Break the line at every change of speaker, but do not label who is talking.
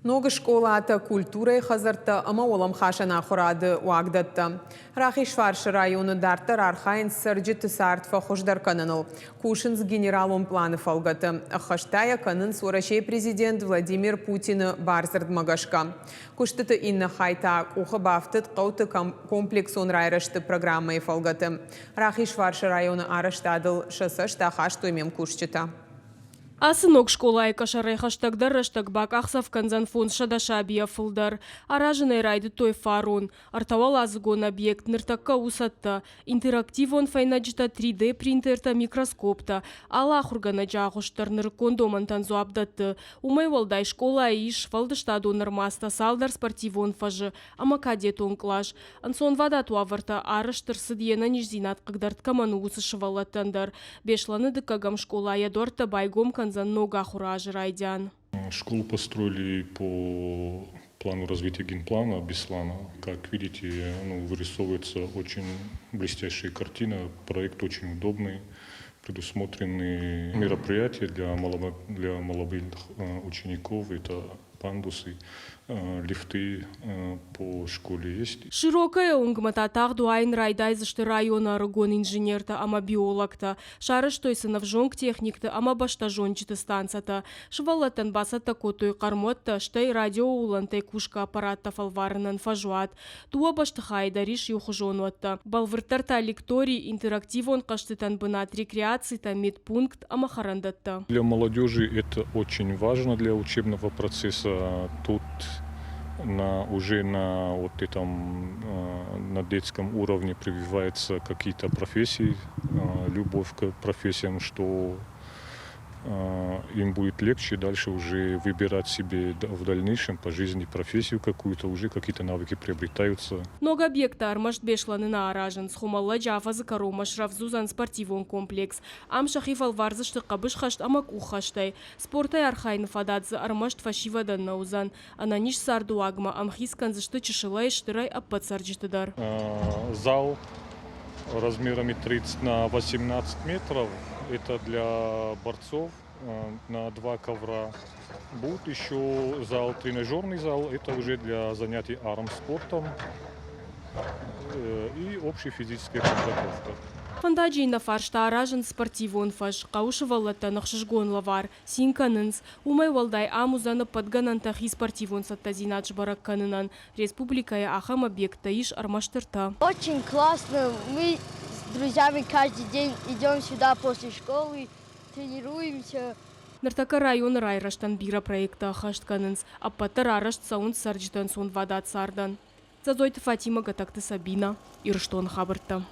Ног скъолатӕ, культурӕйы хӕдзӕрттӕ ӕмӕ уӕлӕмхасӕн ахуырады уагдӕттӕ. Рахизфарсы районы дарддӕр архайынц цӕрджыты цард фӕхуыздӕр кӕныныл. Кусынц генералон пъланы фӕлгӕты. Ӕххӕст та йӕ кӕнынц Уӕрӕсейы президент Владимир Путины бардзырдмӕ гӕсгӕ. Куыстыты иннӕ хай та къухы бафтыд хъӕуты комплексон райрӕзты программӕйы фӕлгӕты. Рахизфарсы районы арӕзтадыл сӕ цӕст ахастой ме мкусджытӕ.
Ацы ног скъолайы къӕсӕрӕй хӕстӕгдӕр рӕстӕг бакъахдзӕф кӕндзӕн 500 сабийӕ фылдӕр. Аразын ӕй райдыдтой фарон. Ӕртӕуӕладзыгон объект ныртӕккӕ у цӕттӕ. Интерактивон фӕйнӕджытӕ, 3D-принтертӕ, микроскоптӕ. Алы ахуыргӕнӕджы агъуыст дӕр нырыккон домӕнтӕн дзуапп дӕтты. Уымӕй уӕлдай скъолайы ис сфӕлдыстадон ӕрмадзтӕ, цалдӕр спортивон фӕзы ӕмӕ кадетон кълас. Ӕнцонвадат уавӕртӕ арӕзт ӕрцыд йе нӕниздзинад хъыгдард кӕмӕн у, уыцы сывӕллӕттӕн дӕр. Беслӕны дыккӕгӕм скъола йӕ дуӕрттӕ байгом кӕндзӕн ног ахуыры азы райдиан.
Школу построили по плану развития генплана Беслана. Как видите, ну, вырисовывается очень блестящая картина, проект очень удобный, предусмотрены мероприятия для маломобильных учеников. Это пандусы, лифты по школе есть.
Широкая уынгмӕ та тагъд уайын райдайдзысты районы ӕрыгон инженертӕ ӕмӕ биологтӕ. Сарӕзтой сын ӕвзонг техникты ӕмӕ бӕстӕзонджыты станцӕтӕ. Сывӕллӕттӕн бацӕттӕ кодтой хъӕрмуӕттӕ, стӕй радиоулӕнтӕй кусгӕ аппараттӕ фӕлварынӕн фӕзуат. Дыууӕ бӕстыхайы дӕр ис иухуызон уӕттӕ. Бӕлвырддӕр та лекторий, интерактивон хъӕзтытӕн бынат, рекреацитӕ, медпункт ӕмӕ хӕрӕндӕттӕ.
Для молодежи это очень важно для учебного процесса. Тут уже на вот этом на детском уровне прививаются какие-то профессии, любовь к профессиям, что им будет легче дальше уже выбирать себе в дальнейшем по жизни профессию какую-то, уже какие-то навыки приобретаются.
Ног объекттӕ ӕрмӕст Беслӕны нӕ аразынц, Хуымӕллӕджы афӕдзы кӕронмӕ срӕвдз уыдзӕн спортивон комплекс. Ам сӕхи фӕлвардзысты хъӕбысхӕст ӕмӕ къуххӕстӕй. Спортӕй архайыны фадат дзы ӕрмӕст фӕсивӕдӕн нӕ уыдзӕн. Ӕнӕниз цардыуагмӕ ӕмхиц кӕндзысты чысылӕй, стырӕй ӕппӕт цӕрджыты дӕр.
Зал размерами 30 на 18 метров. Это для борцов на два ковра. Будет еще зал, тренажерный зал, это уже для занятий армспортом и общая физическая подготовка.
Фӕндаджы иннӕ фарс та аразынц спортивон фӕз, хъӕуы сывӕллӕттӕн ӕхсызгон лӕвар, цин кӕнынц. Уымӕй уӕлдай ам уыдзӕн ӕппӕт гӕнӕнтӕ хи спортивон цӕттӕдзинад сбӕрӕг кӕнынӕн. Республикӕйы ахӕм объекттӕ ис ӕрмӕст ӕртӕ.
Очень классно. Мы с друзьями каждый день идем сюда после школы, тренируемся.
Ныртӕккӕ районы райрӕзтӕн бирӕ проекттӕ ӕххӕст кӕнынц. Ӕппӕт дӕр арӕзт цӕуынц цӕрджыты ӕнцонвадат цардӕн. Дзӕдзойты Фатимӕ, Гӕтӕгты Сабинӕ, Ирыстоны хабӕрттӕ.